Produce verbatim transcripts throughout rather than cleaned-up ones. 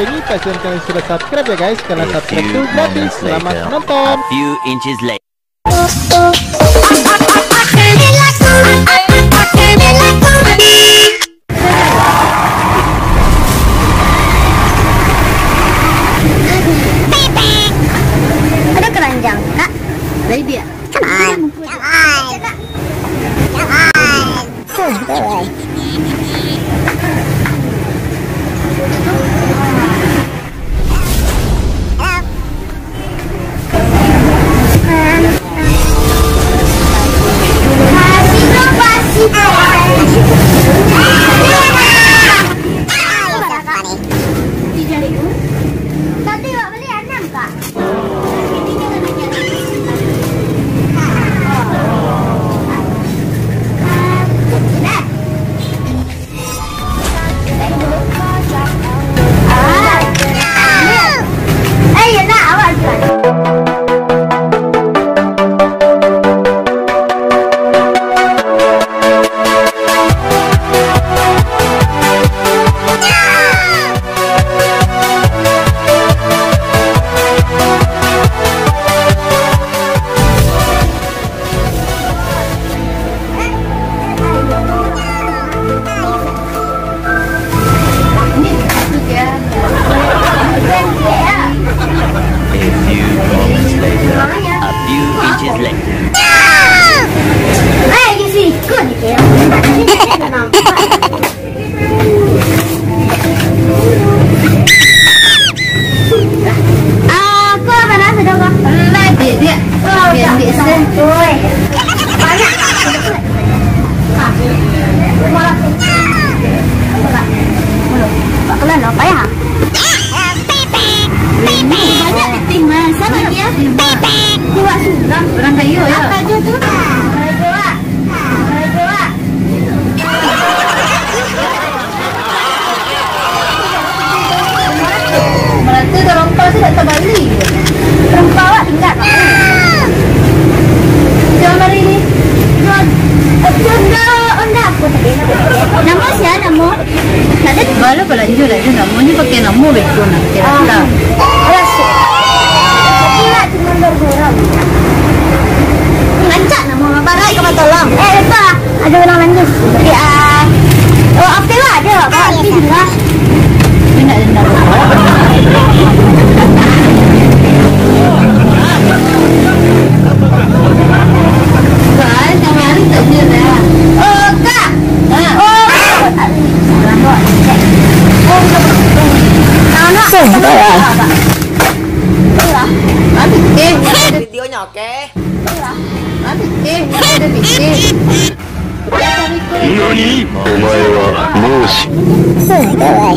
Ini pasien kalian sudah subscribe ya guys, karena subscribe itu gratis. Selamat nonton. A few inches later. Ada keranjang, Kak. Dari dia. Come on. Come on. Come on. Tadi awak beli anam, Kak. A few moments later, a few inches later. Aku mana sudah, Kak? Lah, dia, dia. Oh, dia ambil sen. Oi. Banyak. Ah. Malah. Kak Kelan, apa ya? Banyak pitih, Mas. Sama dia. Kuat sudah. Orang kayu, ya. Apa aja tu? Orang tua. Merata dah rempah tu dah terbalik. Rempah awak tinggal. Jom hari ni. Jom. Eh, jom dah. Onda aku tadi. Nama siapa nama? Tak ada. Bala balanjo dah tu, namonyo pakai namo beko nah, kira Ah. Alas. Tapi lah cuma bergurau. Rancak namo barai ka batolong. Eh, lupa. Ada orang nangis. Tapi, ah, oh, oke lah, ada. Bawa nanti juga. Indak, indak. Kak, sama hari tak ada dah. Oh, Kak. Videonyo, oke? Nani? Omae wa mou shi- Sugoi.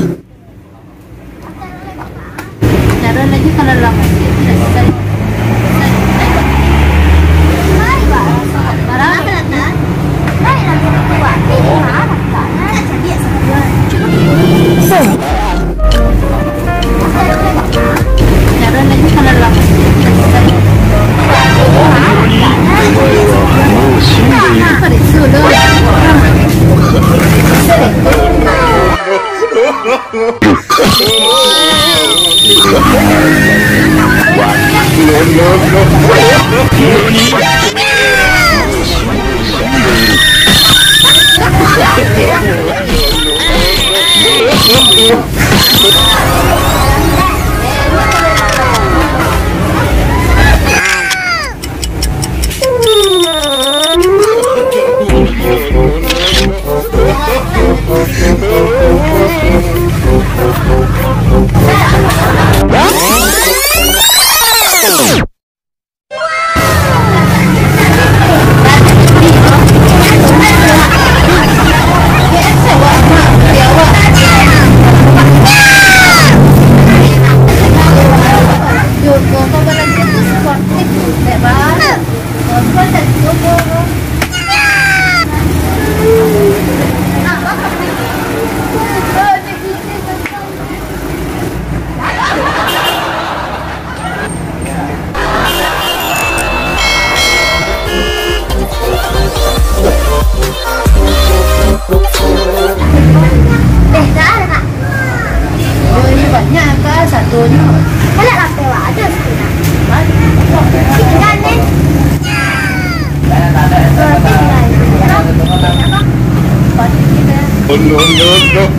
Jalan lagi kalau lama sikit, sudah selesai. Barang? Jalan lagi kalau lama sikit, sudah selesai. Nani? Omae wa mou shindeiru. Pada sudah. No, no, no.